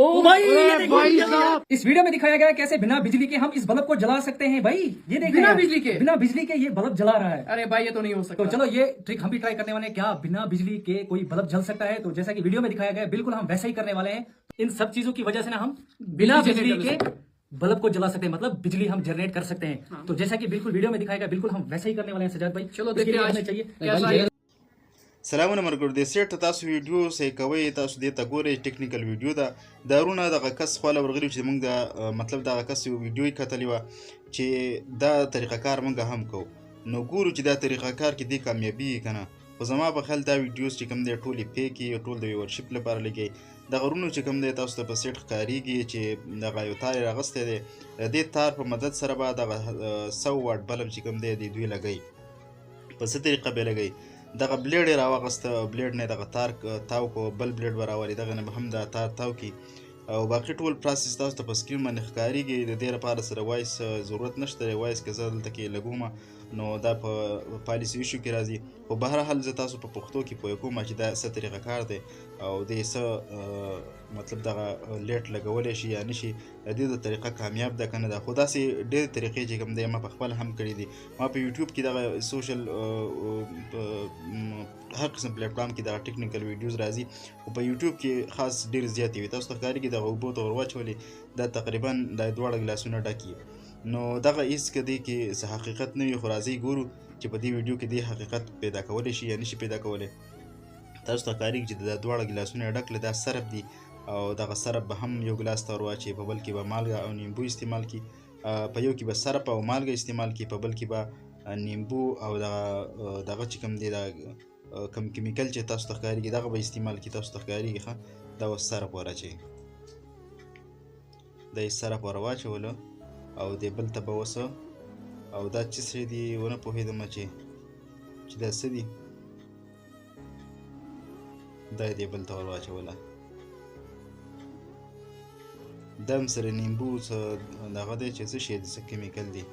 ओ भाई, ये अरे देखो, भाई ये साहब। इस वीडियो में दिखाया गया है कैसे बिना बिजली के हम इस बल्ब को जला सकते हैं। भाई ये देखो बिना यार, बिजली के? बिना बिजली के ये बल्ब जला रहा है। अरे भाई, ये तो नहीं हो सकता। तो चलो ये ट्रिक हम भी ट्राई करने वाले हैं, क्या बिना बिजली के कोई बल्ब जल सकता है? तो जैसा कि वीडियो में दिखाया गया है, बिल्कुल हम वैसा ही करने वाले हैं। इन सब चीजों की वजह से ना हम बिना बिजली बिजली के बल्ब को जला सकते हैं, मतलब बिजली हम जनरेट कर सकते हैं। हाँ। तो जैसा कि बिल्कुल वीडियो में दिखाया गया, बिल्कुल हम वैसा ही करने वाले हैं सजाद भाई। चलो इसके देखते लिए हैं आज हमें चाहिए कैसा है। سلامونه ملګرو، د سیټ ته تاسو ویډیو سې کوئ، تاسو دې ته ګورئ، ټیکنیکل ویډیو ده. دا وروڼه دغه کس خواله ورغلي چې موږ د مطلب دغه کس یو ویډیو یې کتلې وه چې دا طریقه کار موږ هم کوو، نو ګورو چې دا طریقه کار کې دې کامیابي که نه. خو زما په خیال دا ویډیوز چې کوم دی ټولې fake، ټول د viewership لپاره لګي. دغه وروڼو چې کوم دی تاسو ته په سیټ ښکارېږي چې دغه یو تار یې راغستی دی، د دې تار په مدد سره به دغه 100 واټ بلب چې کوم دی د دوی لګوي. په څه طریقه به یې لګوي؟ دغه blade یې راواغسته، blade نه یې دغه تار تاو کړو، بل blade به راولي، دغه نه به هم دا تار تاو کړي، او باقي ټول process تاسو ته په screen باندې ښکارېږي. د دې لپاره سره voice ضرورت نشته دی. voice که زه دلته کې لګوم نو دا په policy issue کې راځي، خو بهرحال زه تاسو په پښتو کې پوه کوم چې دا څه طریقه کار دی او دې څه مطلب دغه light لګولی شي یا نه شي، د دې د طریقه کامیاب ده که نه ده. خو داسې ډېرې طریقې چې کوم دی ما په خپله هم کړي دي. ما په یوټیوب کې دغه social هر قسم پلیټفارم کې دغه technical videos راځي، خو په یوټیوب کې خاص ډېر زیاتې وي. تاسو ته ښکارېږي دغه اوبو ته ور واچولې، دا تقریبا دا دواړه ګلاسونه ډک وي. نو دغه هېڅ که دې کې څه حقیقت نه وي، خو راځئ ګورو چې په دې ویډیو کې دې حقیقت پیدا کولی شي یا نه شي پیدا کولی. تاسو ته ښکارېږي چې دا دواړه ګلاسونه یې ډک کړل، دا سرپ دي، او دغه سرپ به هم یو ګلاس ته ور واچوي، په بل کې به مالګه او نیمبو استعمال کړي. په یو کې به سرپ او مالګه استعمال کړي، په بل کې به نیمبو او دغه چې کوم دی دا کوم chemical چې تاسو ته ښکارېږي دغه به استعمال کړي. تاسو ته ښکارېږي ښه، دا اوس سرپ ور اچوي، دا یې سرپ ور واچولو او دې بل ته به اوس، او دا څه شی دي ونه پوهېدم چې دا څه دي، دا یې دې بل ته ور واچوله. دا هم سره نیمبو څه دغه دی چې څه شی دي، څه chemical دي،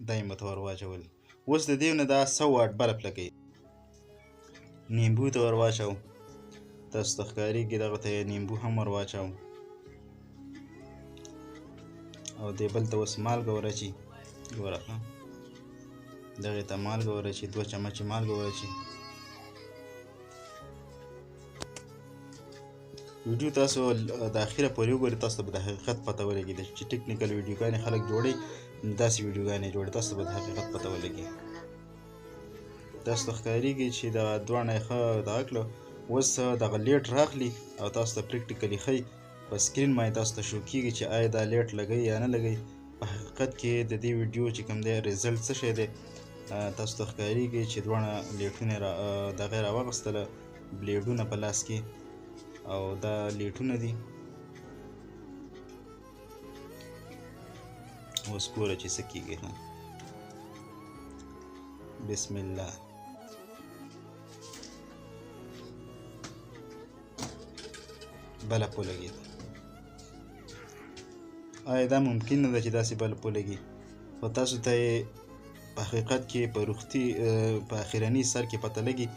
دا یې ورته ور واچول. اوس د دې نه دا 100 واټ بلب لګوي، نیمبو ته ور واچو، تاسو ته ښکارېږي دغه ته یې نیمبو هم ور واچو، او دې بل ته اوس مالګه ور اچي. ګوره ښه، دغې ته مالګه ور اچي، 2 چمچې مالګه ور اچي. ویډیو تاسو د اخره پورې وګورئ، تاسو ته به د حقیقت پته ولګي. چې technical ویډیوګانې خلک جوړوي، داسې ویډیوګانې جوړوي، تاسو ته به د حقیقت پته ولګي. تاسو ته ښکارېږي چې دغه دواړه یې ښه دغه کړو. اوس دغه light راغلي او تاسو ته practically ښیي، په screen باندې تاسو ته show کېږي چې آیا دا light لګوي یا نه لګوي. په حقیقت کې د دې ویډیو چې کوم دی result څه شی دی، تاسو ته ښکارېږي چې دواړه لیټونه دغه یې راواغستله، بلیډونه په لاس کې، او دا لیټونه دي. اوس ګوره چې څه کېږي. ښه، بسم الله. بلب ولګېد. آیا دا ممکن نه ده چې داسې بلب ولګي؟ خو تاسو ته یې په حقیقت کې په روختي، په اخرني سر کې پته لګي.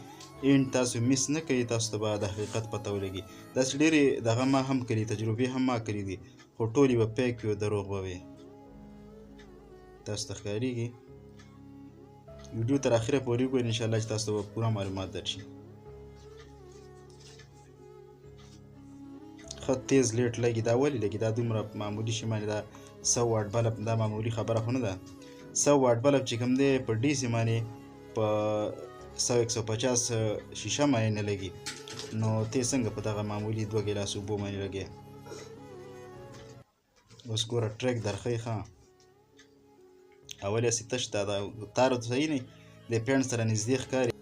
end تاسو miss نه کوي، تاسو ته به د حقیقت پته ولګي. داسې ډېرې دغه ما هم کړي، تجربې هم ما کړي دي، خو ټولې به fake وي او دروغ به وي. تاسو ته ښکارېږي. ویډیو تر اخره پورې وګورئ، انشاءالله چې تاسو ته به پوره معلومات درشي. ښه تیز light لګي. دا ولې لګي؟ دا دومره معمولي شي باندې دا 100 واټ بلب، دا معمولي خبره خو نه ده. 100 واټ بلب چې کوم دی په DC باندې په 100 150 شیشه باندې نه لګي، نو ته څنګه په دغه معمولي 2 ګیلاس اوبو باندې لګي؟ اوس ګوره trick درښیي. ښه، اول یې هسې تش ده، دا تار ورته صحیح نه د پېنټ سره نږدې ښکاري.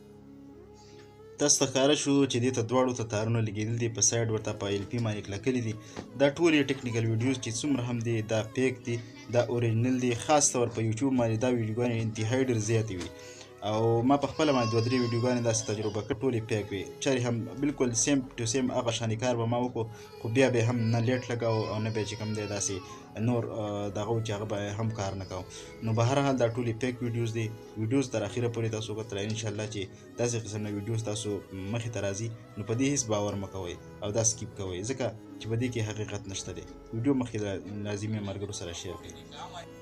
تاسو ته ښکاره شو چې دې ته دواړو ته تارونه لګېدل دي، په side ورته په LP باندې کلکلي دي. دا ټولې technical videos چې څومره هم دي دا fake دي، دا original دي. خاص طور په یوټیوب باندې دا ویډیوګانې انتهایی ډېر زیاتې وي. او ما په خپله باندې دوه درې ویډیوګانې داسې تجربه کړې، ټولې fake وې، چېرې هم بالکل same to same هغه شانې کار به ما وکړو، خو بیا به هم نه light لګاو او نه به چې کوم دی داسې نور دغه و چې هغه به هم کار نه کاو. نو بهرحال دا ټولې fake videos دي. videos تر اخره پورې تاسو کتله، انشاءالله چې داسې قسم نه videos تاسو مخې ته راځي نو په دې هېڅ باور مه کوئ او دا skip کوئ، ځکه چې په دې کې حقیقت نشته دی. ویډیو مخکې لازمي ملګرو سره share کړئ.